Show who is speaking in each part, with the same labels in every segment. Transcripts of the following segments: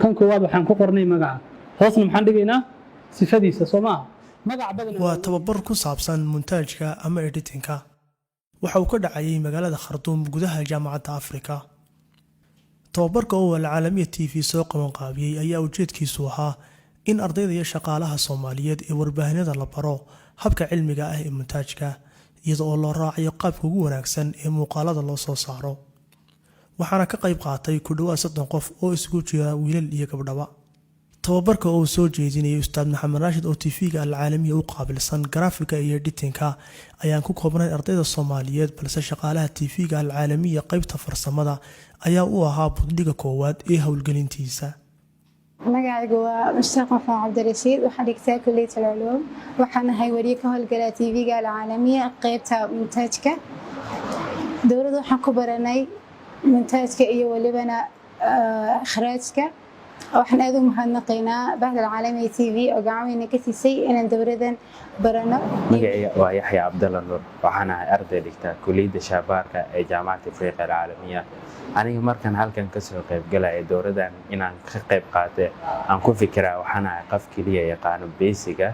Speaker 1: Kan koowaad waxaan ku qornay magaca, hoosna maxaan dhigaynaa? Sifadiisa, soo maaha? Magac badan.
Speaker 2: Waa tababar ku saabsan montaajka ama editing-ka. Waxa uu ka dhacayay magaalada Khartuum, gudaha Jaamacadda Afrika. Tababarka oo Alcaalamiya TV soo qabanqaabiyey ayaa ujeedkiisu ahaa in ardayda iyo shaqaalaha Soomaaliyeed ee warbaahinada la baro habka cilmiga ah ee montaajka, iyada oo loo raacayo qaabka ugu wanaagsan ee muuqaalada loo soo saaro. Waxaana ka qayb qaatay ku dhowaad 30 qof oo isugu jira wiilal iyo gabdhaba. Tababarka oo uu soo jeedinayay Ustaad Maxamed Raashid oo TV-ga Alcaalamiya u qaabilsan garaafika iyo editing-ka ayaan ku koobnayn ardayda Soomaaliyeed, balse shaqaalaha TV-ga Alcaalamiya qaybta farsamada ayaa u ahaa buddhiga koowaad ee howlgelintiisa.
Speaker 3: Magacaygu waa Mushtaaq Maxamed Cabdirashiid. Waxaan dhigtaa Kulliyat Alculuum. Waxaan ahay wariye ka howlgala TV-ga Alcaalamiya, qeybta montaajka. Dowladda waxaan ku baranay montaajka iyo welibana ikhraajka. Waxaan aad u mahadnaqaynaa bahda Alcaalamiya TV oo gacan weyna ka siisay inaan dowladan barano.
Speaker 4: Magacayga waa Yaxya Cabdalla Nuur. Waxaan ahay arday dhigta kuliyadda shaabaarka ee Jaamacadda Afriqiya Alcaalamiya. Aniga markaan halkan kasoo qaybgalaya dowladan inaan ka qayb qaatay, aan ku fikiraa waxaan ahay qof keliya yaqaano basic-ga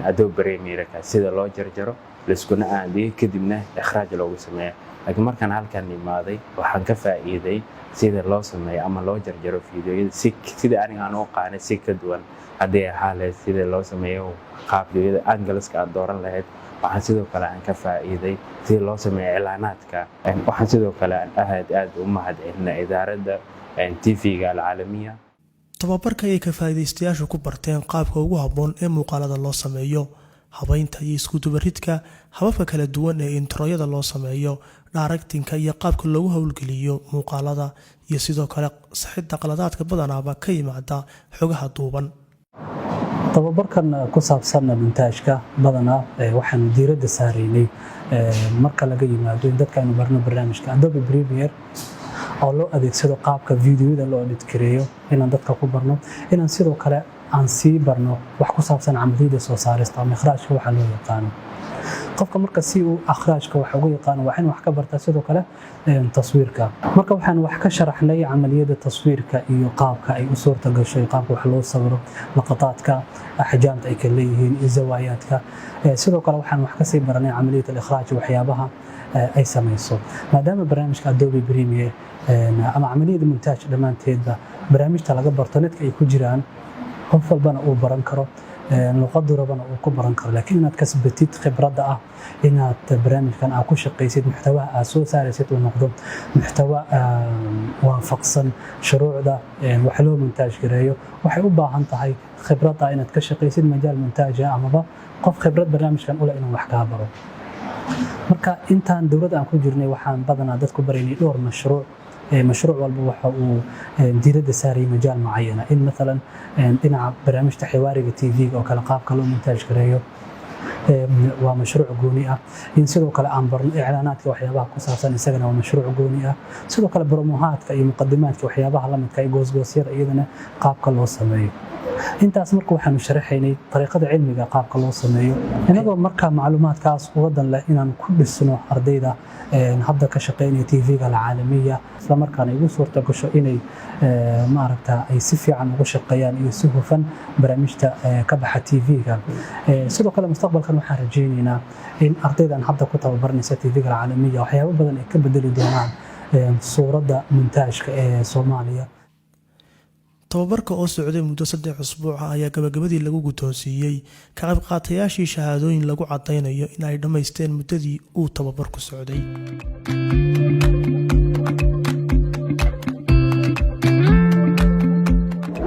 Speaker 4: Adobe Premiere-ka, sida loo jarjaro, laiskuna aadiyo, kadibna ikhraaj loogu sameeyo. Laakiin markaan halkan imaaday, waxaan ka faa'iiday sida loo sameeyo ama loo jarjaro fiidiyoyada si sida aniga aan u aqaanay si ka duwan, haddii ahaa lahayd sida loo sameeyo qaab fiidiyoyada, angles-ka aad dooran lahayd. Waxaan sidoo kale aan ka faa'iiday sida loo sameeyo iclaanaadka. Waxaan sidoo kale aan aad aad u mahad celinaa idaaradda TV-ga Alcaalamiya.
Speaker 2: Tababarka ayay ka faa'iidaystayaashu ku barteen qaabka ugu habboon ee muuqaalada loo sameeyo, habaynta iyo iskudubaridka, hababka kala duwan ee intro-yada loo sameeyo, directing-ka iyo qaabka loogu howlgeliyo muuqaalada, iyo sidoo kale saxidda qaladaadka badanaaba ka yimaada xogaha duuban.
Speaker 5: Tababarkan ku saabsan montaajka badanaa waxaanu diiradda saaraynay, marka laga yimaado in dadka aynu barno barnaamijka Adobe Premiere oo loo adeegsado qaabka videoyada loo edit gareeyo, inaan dadka ku barno, inaan sidoo kale aan sii barno wax ku saabsan camaliyadda soo saarista ama ikhraajka waxa loo yaqaano. Qofka marka si uu akhraajka wax uga yaqaano, waa in wax ka bartaa sidoo kale taswiirka. Marka waxaan wax ka sharaxnay camaliyadda taswiirka iyo qaabka ay u suurta gasho iyo qaabka wax loo sawiro, laqataadka, axjaamta ay kala leeyihiin iyo zawaayaadka. Sidoo kale waxaan wax kasii baranay camaliyat alikhraaj, waxyaabaha ay samayso, maadaama barnaamijka Adobe Premiere ama camaliyada montaaj dhammaanteedba barnaamijta laga barto netka ay ku jiraan, qof walbana uu baran karo, luqadu rabana uu ku baran karo. Laakiin inaad kasbatid khibradda ah inaad barnaamijkan aad ku shaqaysid, muxtawaha aad soo saaraysid uu noqdo muxtawa waafaqsan shuruucda wax loo montaaj gareeyo, waxay u baahan tahay khibradda inaad ka shaqaysid majaal montaaja amaba qof khibrad barnaamijkan u leh inuu wax kaa baro. Marka intaan dowladda aan ku jirnay, waxaan badanaa dadku baraynay dhowr mashruuc. Mashruuc walba waxa uu diiradda saarayay majaal mucayana, in maalan dhinaca barnaamijta xiwaariga TV-ga oo kale qaabka loo montaaj gareeyo waa mashruuc gooni ah, in sidoo kale aan barno iclaanaadka waxyaabaha ku saabsan, isagana waa mashruuc gooni ah. Sidoo kale promo-haadka iyo muqadimaadka, waxyaabaha lamidka iyo goosgoosyada, iyadana qaabka loo sameeyo. Intaas marka waxaanu sharaxaynay dariiqada cilmiga qaabka loo sameeyo, inagoo marka macluumaadkaas uga dan leh inaan ku dhisno ardayda hadda ka shaqeynaya TV-ga Alcaalamiya, islamarkaana igu suurta gasho inay maaragta ay si fiican ugu shaqeeyaan iyo si hufan barnaamijta ka baxa TV-ga. Sidoo kale mustaqbalkan waxaan rajaynaynaa in ardaydan hadda ku tababaranaysa TV-ga Alcaalamiya waxyaabo badan ay ka bedeli doonaan suuradda montaajka ee Soomaaliya.
Speaker 2: Tababarka oo socday muddo 3 usbuuc ah ayaa gabagabadii lagu guddoonsiiyey ka qaybqaatayaashii shahaadooyin lagu caddaynayo in ay dhammaysteen muddadii uu tababarku socday.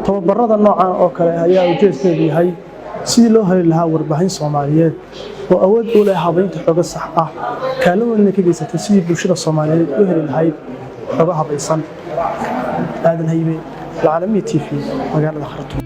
Speaker 6: Tababarada noocan oo kale ayaa ujeedkeedu yahay sidii loo heli lahaa warbaahin Soomaaliyeed oo awood u leh habaynta xogo sax ah, kaalin weynna ka geysatay sidii bulshada Soomaaliyeed u heli lahayd xogo habaysan. Aadan Haybe, Alcaalamiya TV, magaalada Khartuum.